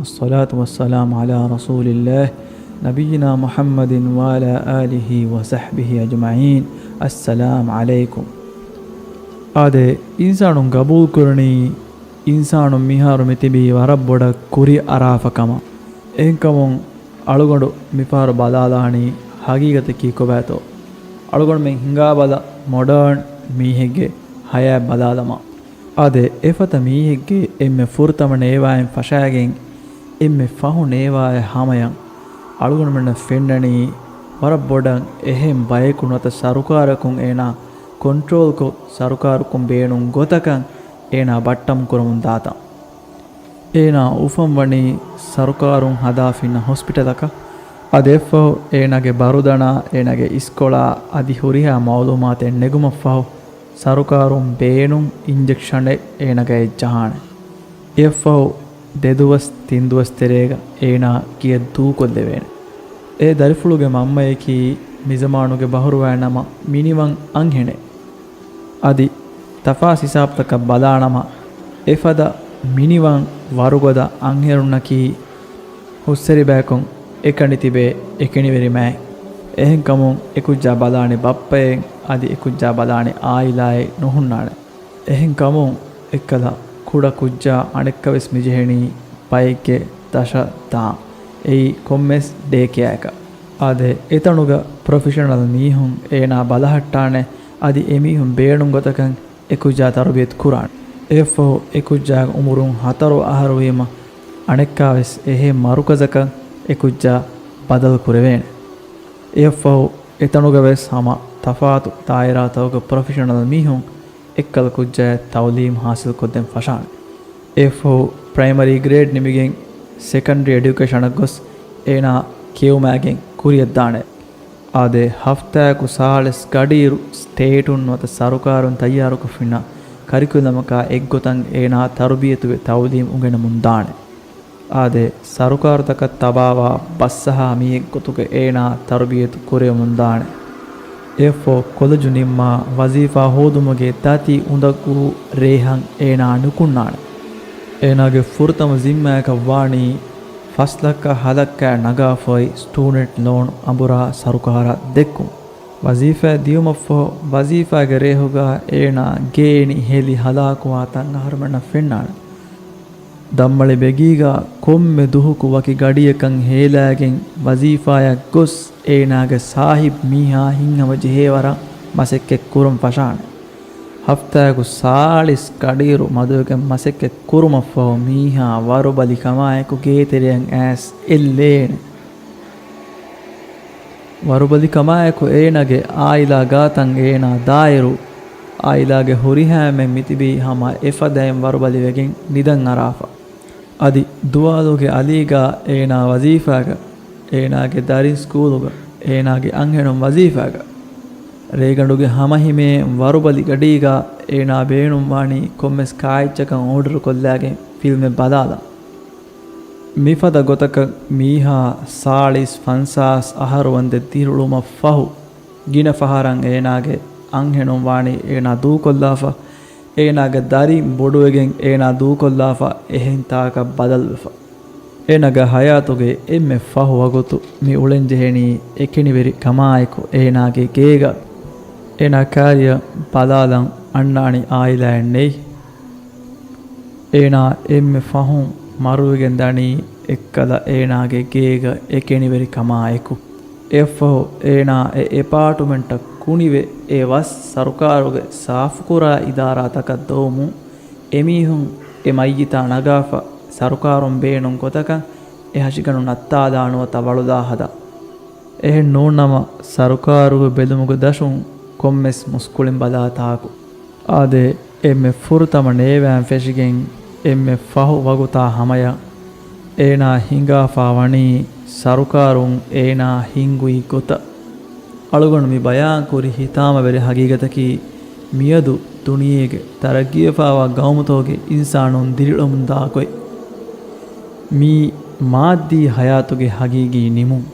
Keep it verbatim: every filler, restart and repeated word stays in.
والصلاة والسلام على رسول الله نبينا محمد وعلى آله وصحبه أجمعين. السلام عليكم. އާދެ، އިންސާނުން ގަބޫލުކުރަނީ އިންސާނުން މިހާރު މިތިބީ ވަރަށް ބޮޑަށް ކުރިއަރާފަ ކަމަށް. އެހެންކަމުން އަޅުގަނޑު މިފަހަރު ބަލާލާނީ ހަގީގަތަކީ ކޮބާތޯ؟ އަޅުގަނޑުމެން ހިނގާބަލަ މޮޑާން މީހެއްގެ ހަޔާތް ބަލާލަމާ. އާދެ، އެފަދަ މީހެއްގެ އެންމެ ފުރަތަމަ ނޭވާއިން ފަށާގެން އެންމެ ފަހު ނޭވާއެއް ހަމަޔަށް އަޅުގަނޑުމެންނަށް ފެންނަނީ ވަރަށް ބޮޑަށް އެހެން ބަޔަކު ނުވަތަ ސަރުކާރަކުން އޭނާ ކޮންޓްރޯލްކޮށް، ސަރުކާރަކުން ބޭނުން ގޮތަކަށް އޭނާ ބައްޓަމު ކުރަމުން ދާތަން. އޭނާ އުފަންވަނީ ސަރުކާރުން ހަދާފިންނަ ހޮސްޕިޓަލަކަށް. އަދި އެއަށްފަހު އޭނާގެ ބަރުދަނާ، އޭނާގެ އިސްކޮޅާ އަދި ހުރިހާ މައުލޫމާތެއް ނެގުމަށްފަހު، ސަރުކާރުން ބޭނުން އިންޖެކްޝަނެއް އޭނާގައި ޖަހާނެ. އެއަށްފަހު ދެދުވަސް ތިންދުވަސް ތެރޭގަ އޭނާ ގެޔަށް ދޫކޮށްލެވޭނެ. އެ ދަރިފުޅުގެ މަންމަޔަކީ މިޒަމާނުގެ ބަހުރުވައިން ނަމަ މިނިވަން އަންހެނެއް. އަދި ތަފާސް ހިސާބުތަކަށް ބަލާނަމަ، އެފަދަ މިނިވަން ވަރުގަދަ އަންހެނުންނަކީ ހުސްއެރި ބަޔަކުން އެކަނި ތިބޭ އެކެނިވެރި މާތް. އެހެންކަމުން އެކުއްޖާ ބަލާނެ ބައްޕައެއް އަދި އެކުއްޖާ ބަލާނެ އާއިލާއެއް ނުހުންނާނެ. އެހެންކަމުން އެއްކަލަ ކުޑަ ކުއްޖާ އަނެއްކާވެސް މިޖެހެނީ ބައެއްގެ ދަށަށް ދާން. އެއީ ކޮންމެސް ޑޭކެއާއަކަށް. އާދެ، އެތަނުގަ ޕްރޮފެޝަނަލް މީހުން އޭނާ ބަލަހައްޓާނެ، އަދި އެމީހުން ބޭނުން ގޮތަކަށް އެކުއްޖާ ތަރުބިޔަތު ކުރާނެ. އެއަށްފަހު އެކުއްޖާގެ އުމުރުން ހަތަރު އަހަރު ވީމަ، އަނެއްކާވެސް އެހެން މަރުކަޒަކަށް އެކުއްޖާ ބަދަލު ކުރެވޭނެ. އެއަށްފަހު އެތަނުގަވެސް ހަމަ ތަފާތު ދާއިރާތަކުގެ ޕްރޮފެޝަނަލް މީހުން އެއްކަލަ ކުއްޖާއަށް ތައުލީމް ހާސިލްކޮށްދޭން ފަށާނެ. އެއަށްފަހު ޕްރައިމަރީ ގްރޭޑް ނިމިގެން ސެކަންޑްރީ އެޑިއުކޭޝަނަށް ގޮސް އޭނާ ކިޔެވުމާގެން ކުރިއަށްދާނެ. އާދެ، ހަފްތާއަކު ސާޅީސް ގަޑިއިރު ސްޓޭޓުން ނުވަތަ ސަރުކާރުން ތައްޔާރުކޮށްފިންނަ ކަރިކުލަމަކާ އެއްގޮތަށް އޭނާ ތަރުބިޔަތުވެ ތައުލީމް އުނގެނެމުންދާނެ. އާދެ، ސަރުކާރުތަކަށް ތަބާވާ ބަސްއަހާ މީހެއްގޮތުގަ އޭނާ ތަރުބިޔަތު ކުރެވެމުންދާނެ. އެއަށްފަހު ކޮލެޖު ނިންމާ ވަޒީފާ ހޯދުމުގެ ދަތި އުނދަގޫ ރޭހަށް އޭނާ ނުކުންނާނެ. އޭނާގެ ފުރަތަމަ ޒިންމާއަކަށް ވާނީ ފަސް ލައްކަ ހަ ލައްކައަށް ނަގާފައި ސްޓޫޑެންޓް ލޯން އަނބުރާ ސަރުކާރަށް ދެއްކުން. ވަޒީފާއެއް ދިޔުމަށްފަހު، ވަޒީފާގެ ރޭހުގަ އޭނާ ގޭނި ހެލި ހަލާކުވާ ތަން އަހަރުމެންނަށް ފެންނާނެ. ދަންމަޅި ބެގީގަ ކޮންމެ ދުހަކު ވަކި ގަޑިއަކަށް ހޭލާގެން ވަޒީފާއަށް ގޮސް، އޭނާގެ ސާހިބް މީހާ ހިތްހަމަޖެހޭ ވަރަށް މަސައްކަތް ކުރަން ފަށާނެ. ހަފްތާއަކު ސާޅީސް ގަޑިއިރު މަދުވެގެން މަސައްކަތް ކުރުމަށްފަހު، މީހާ ވަރުބަލި ކަމާއެކު ގޭތެރެއަށް އައިސް އެއްލޭނެ. ވަރުބަލިކަމާއެކު އޭނާގެ އާއިލާ ގާތަށް އޭނާ ދާއިރު، އާއިލާގެ ހުރިހާ އެންމެން މިތިބީ ހަމަ އެފަދައިން ވަރުބަލިވެގެން ނިދަން އަރާފަ. އަދި ދުވާލުގެ އަލީގާ އޭނާ ވަޒީފާގަ، އޭނާގެ ދަރިން ސްކޫލުގަ، އޭނާގެ އަންހެނުން ވަޒީފާގަ. ރޭގަނޑުގެ ހަމަހިމޭން ވަރުބަލި ގަޑީގާ އޭނާ ބޭނުންވާނީ ކޮންމެސް ކާއެއްޗަކަށް އޯޑަރުކޮށްލާގެން ފިލްމެއް ބަލާލަން. މިފަދަ ގޮތަކަށް މީހާ ސާޅީސް ފަންސާސް އަހަރު ވަންދެން ދިރިއުޅުމަށްފަހު، ގިނަ ފަހަރަށް އޭނާގެ އަންހެނުން ވާނީ އޭނާ ދޫކޮށްލާފަ، އޭނާގެ ދަރިން ބޮޑުވެގެން އޭނާ ދޫކޮށްލާފަ، އެހެން ތާކަށް ބަދަލުވެފަ. އޭނާގެ ހަޔާތުގެ އެންމެ ފަހު ވަގުތު މި އުޅެންޖެހެނީ އެކެނިވެރި ކަމާއެކު އޭނާގެ ގޭގަ. އޭނާ ކާރިއަށް ބަލާލަން އަންނާނީ އާއިލާއެއް ނެތް. އޭނާ އެންމެ ފަހުން މަރުވެގެން ދަނީ އެއްކަލަ އޭނާގެ ގޭގަ އެކެނިވެރި ކަމާއެކު. އެއަށްފަހު އޭނާ އެ އެޕާޓުމެންޓަށް ކުނިވެ، އެ ވަސް ސަރުކާރުގެ ސާފުކުރާ އިދާރާތަކަށް ދޮވުމުން، އެމީހުން އެ މައްޔިތާ ނަގާފަ، ސަރުކާރުން ބޭނުން ގޮތަކަށް އެ ހަށިގަނޑު ނައްތާލާ ނުވަތަ ވަޅުލާ ހަދާ. އެހެން ނޫންނަމަ، ސަރުކާރުގެ ބެލުމުގެ ދަށުން ކޮންމެސް މުސްކުޅިން ބަލާ ތާކު. އާދެ، އެންމެ ފުރަތަމަ ނޭވާއިން ފެށިގެން އެންމެ ފަހު ވަގުތާ ހަމަޔަށް އޭނާ ހިނގާފާ ވަނީ ސަރުކާރުން އޭނާ ހިންގުއި ގޮތަށް. އަޅުގަނޑު މި ބަޔާންކުރި ހިތާމަވެރި ހަގީގަތަކީ މިއަދު ދުނިޔޭގެ ތަރައްގީވެފާވާ ގައުމުތަކުގެ އިންސާނުން ދިރިއުޅެމުންދާ ގޮތް. މީ މާއްދީ ހަޔާތުގެ ހަގީގީ ނިމުން.